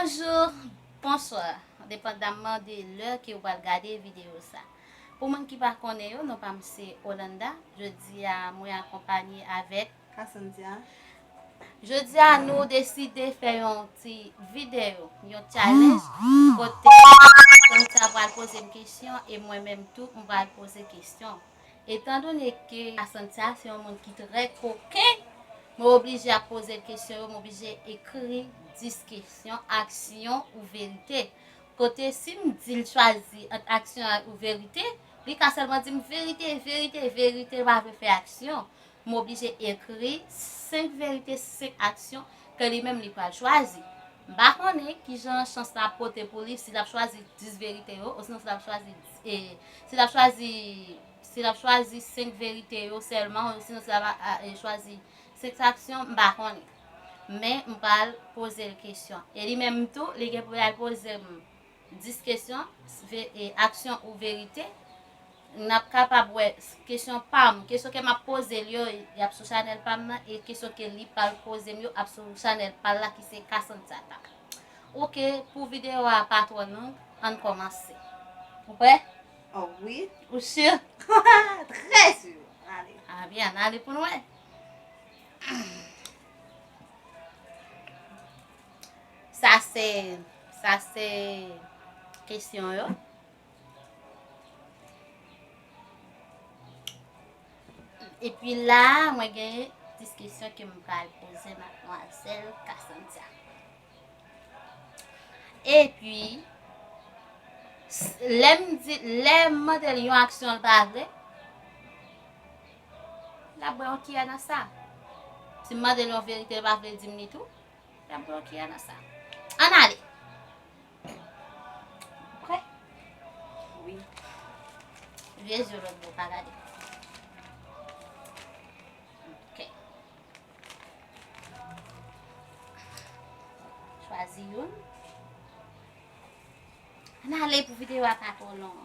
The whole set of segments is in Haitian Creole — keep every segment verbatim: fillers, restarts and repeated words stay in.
Bonjou, bonswa, depandamman de lè ke w pral gade videyo sa. Pou moun ki pa konnen yo, non pa m se Olanda. Jodi a, mwen akonpanye avèk Cassandra. Jodi a, nou deside fè yon ti videyo, yon challenge, kote Cassandra pral poze m kesyon e mwen menm tou, m pral poze kesyon. Etandone ke Cassandra se yon moun ki trè koken, mwen oblije ap poze l kesyon yo, mwen oblije ekri dis kesyon, aksyon ou verite. Kote si m di l chwazi ant aksyon ak ou verite, li ka sèlman di m verite, verite, verite, li pa vle fè aksyon. M oblije ekri senk verite, senk aksyon ke li menm li pral chwazi. M pa konnen kijan chans la ap pote pou li, si l ap chwazi dis verite yo, osinon si l ap chwazi, e, si l ap chwazi, si l ap chwazi senk verite yo sèlman, osinon si l ap, a, e, chwazi senk aksyon, m pa konnen. Men m pral poze l kesyon. E li menm tou, li gen pou l al poze m dis kesyon, ve-, e, aksyon ou verite. N ap kapab wè s-, kesyon pa m, kesyon ke m ap poze l yo, y ap sou chanèl pa m nan, e kesyon ke li pral poze m yo ap sou chanèl pa l la ki se Cassandra Tap. Oke, pou videyo a pa twò long, ann kòmanse. Ou prè? Oh wi. Ou si? Trè si. Ale. A byen, ann ale pou n wè. Sa se, sa se kesyon yo. Epi la, mwen gen dis kesyon ke m pral poze madmwazèl Cassandra. Epi, s-, lè m di, lè m mande l yon aksyon l pa vle, l ap bwè yon kiyè nan sa. Si m mande l yon verite l pa vle di m li tou, l ap bwè yon kiyè nan sa. Ann ale. Prè? Wi. Vye zye lòt bò pa gade. Ok. Chwazi youn. Ann ale pou videyo a pa twò long.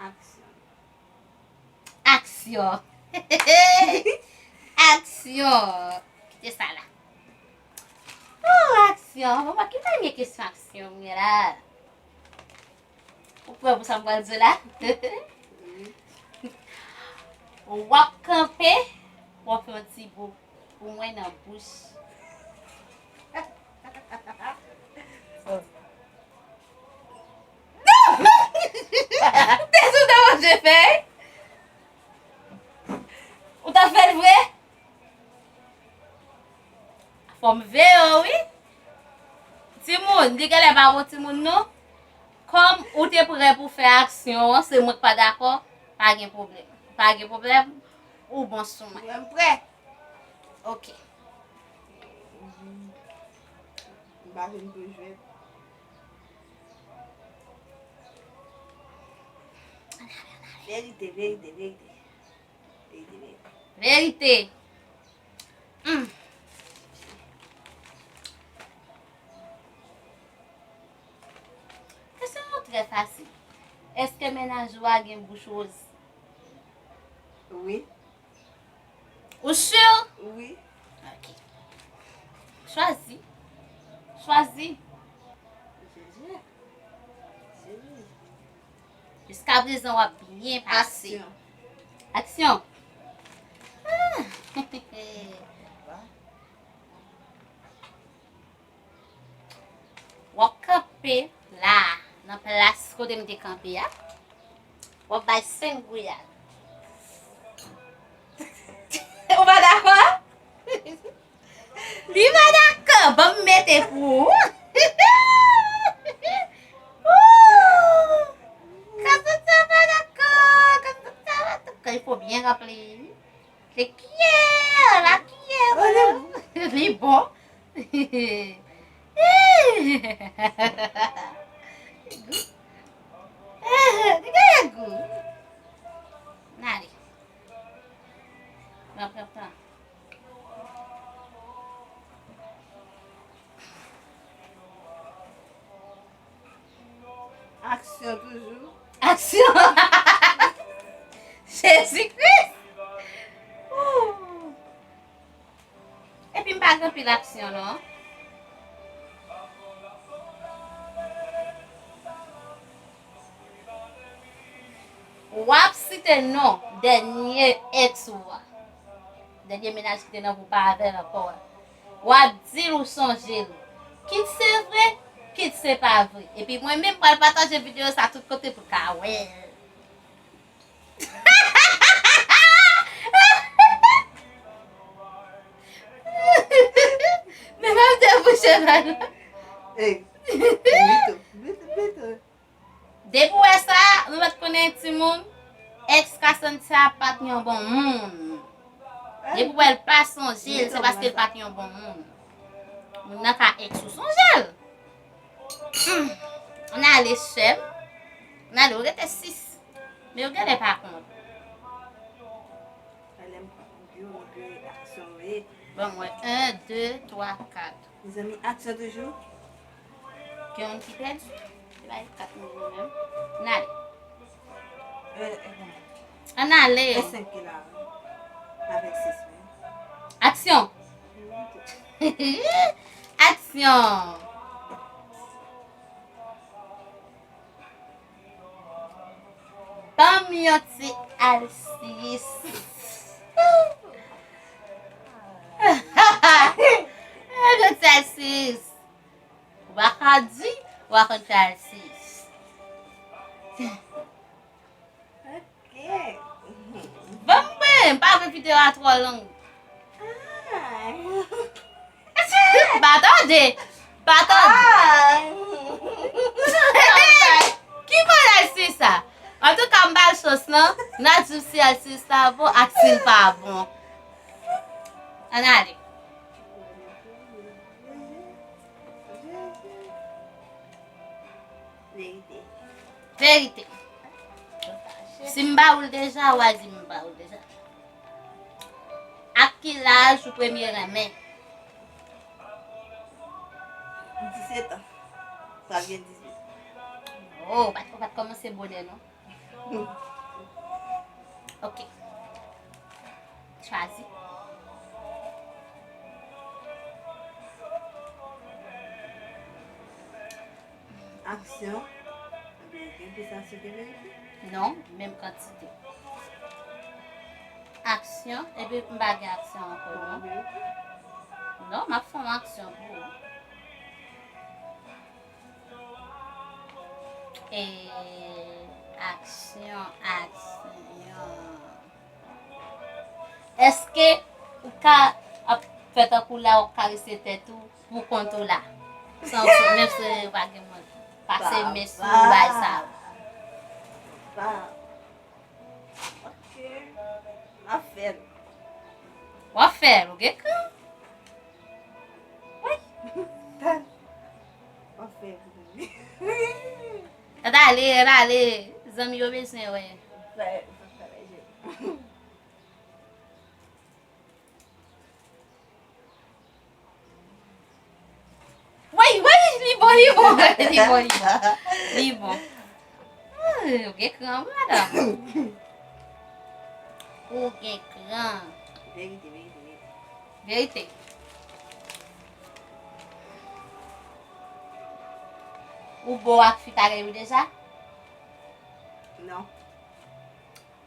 Aksyon. Aksyon. Aksyon. Kite sa la. Oh, aksyon. Mwen pa ki premye kesyon aksyon mwen la. Ou prè pou sa m pral di w la? W ap kanpe, w ap fè yon ti bo pou mwen nan bouch. Ou te sou de manje fèy? Ou ta fè l vre? Fò m veye w, wi. Timoun, li genlè pa bon timoun, non. Kòm ou te prè pou fè aksyon an, se mwen k pa dakò, pa gen pwoblèm. Pa gen pwoblèm, ou bon sou mwen. Mwen, m prè. Ok. M pa vin pou jwèt. Verite, verite, verite. Verite, verite. Verite. Hmm. Kesyon yo trè fasil. Èske mennaj ou a gen bouch woz? Wi. Ou si? Wi. Ok. Chwazi. Chwazi. Jezi. Jezi. Jiskaprezan, w ap byen pase. Aksyon. Aksyon. Ah. W ap kanpe la, nan plas kote m te kanpe a. W ap bay senk gouyad. Ou pa dakò? Li pa dakò, ban m mete pou ou. Ooh! Cassandra pa dakò, Cassandra pa dakò. Il faut bien rappeler. Se kiyè, la kiyè, li bon. Li genyen gou. N ale. Mwen pran tan. Aksyon toujou. Aksyon. Jezikri. Ooh. Epi m pa Anpil aksyon non. W ap site non dènye ex ou a. Dènye mennaj ki te nan group avè l ankò a. W ap di l ou sonje l. Kit se vre, kit se pa vre. Epi mwen menm pral pataje videyo sa tout kote pou ka wè l. Men m ap debouche pa nou. Ey, bito, bito, bito. Depi w wè sa, nou mèt konnen timoun, ex Cassandra pa t yon bon moun. Depi w wè l pa sonje l, se paske l pa t yon bon moun. Moun nan ka ex ou sonje l. Hmm. Ann ale, sè m. Ann ale, ou rete sis. Men ou genlè pa konn. Bon, mwen, en, de, twa, kat. Mezanmi, aksyon toujou. Gen youn ki pèdi. Se pa kat nou menm. Ann ale. Ann ale. E senk ki la. Avèk sis, wi. Aksyon. Aksyon. Ban m yon ti alsis. Yon ti alsis. Ou pa ka di, ou pa konn fè alsis. Ok. Ban m mwen, m pa vle videyo a twò long. Ah. Pa tande, pa tande. Ah. Ki bon alsis sa? Antouka, m ba l chans lan, n a di si alsis sa bon ak si l pa bon. Ann ale. Verite. Verite. Si m ba ou l deja, w a di m ba ou l deja. Ak ki laj ou premye renmen? Disèt an. Pral gen dizuit. Oh, ou pa t, ou pa t kòmanse bonè non. Ok. Chwazi. Aksyon. Ebyen, gen plis aksyon ke verite? Non, menm kantite. Aksyon, epi m pa gen aksyon ankò non. Verite? Non, m ap fè yon aksyon pou ou. E, aksyon, aksyon. Èske ou ka ap fè tankou la, w ap karese tèt ou pou kont ou la? San, menm si w pa gen moun. Pase men sou bagay sa yo. Pa. Ok. M ap fè l. W ap fè l, ou gen kran. Wi. W ap fè l pou mwen. Ann ale, ann ale. Zanmi yo bezwen wè. Sa, sa, sa, sa. Wi, wi, li bon, li bon. Li bon, li bon. Li bon. Ah, ou gen kran, madanm. Ou gen kran. Verite, verite, verite. Verite. Ou bo ak fi parèy ou deja? Non.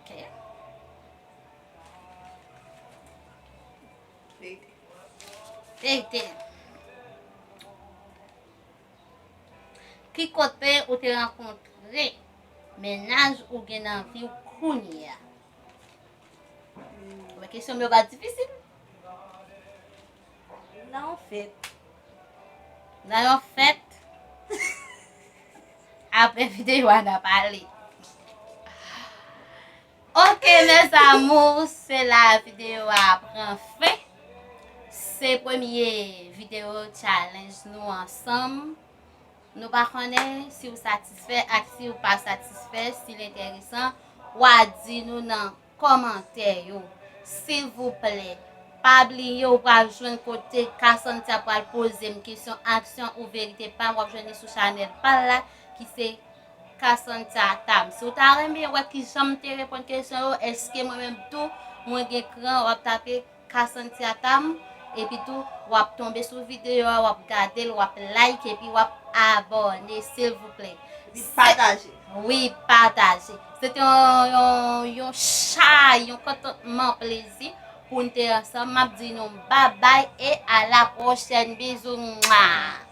Ok. Verite. Verite. Ki kote ou te rankontre mennaj ou gen nan vi w kounye a? Wè kesyon m yo pa difisil. Nan yon fèt. Nan yon fèt? Apre videyo a n a pale. Ok, mes amours, se la videyo a pran fen. Se premye videyo challenge nou ansanm. Nou pa konnen si w satisfè ak si w pa satisfè, si l enteresan, w a di nou nan kòmantè yo. Silvouplè, pa bliye w pral jwenn kote Cassandra pral poze m kesyon aksyon ou verite pa m, w ap jwenn li sou chanèl pa l la, ki se Cassandra Tam. Si w ta renmen wè kijan m te reponn kesyon yo, èske mwen menm tou mwen gen kran, w ap tape Cassandra Tam, Epi tou, w ap tonbe sou videyo a, w ap gade l, w ap like, epi w ap abòne, silvouplè. Epi pataje. Wi, pataje. Se te yon, yon, yon chay, yon kontantman, plezi pou n te ansanm. M ap di nou babay e a la pwochèn. Bizou. Mwa.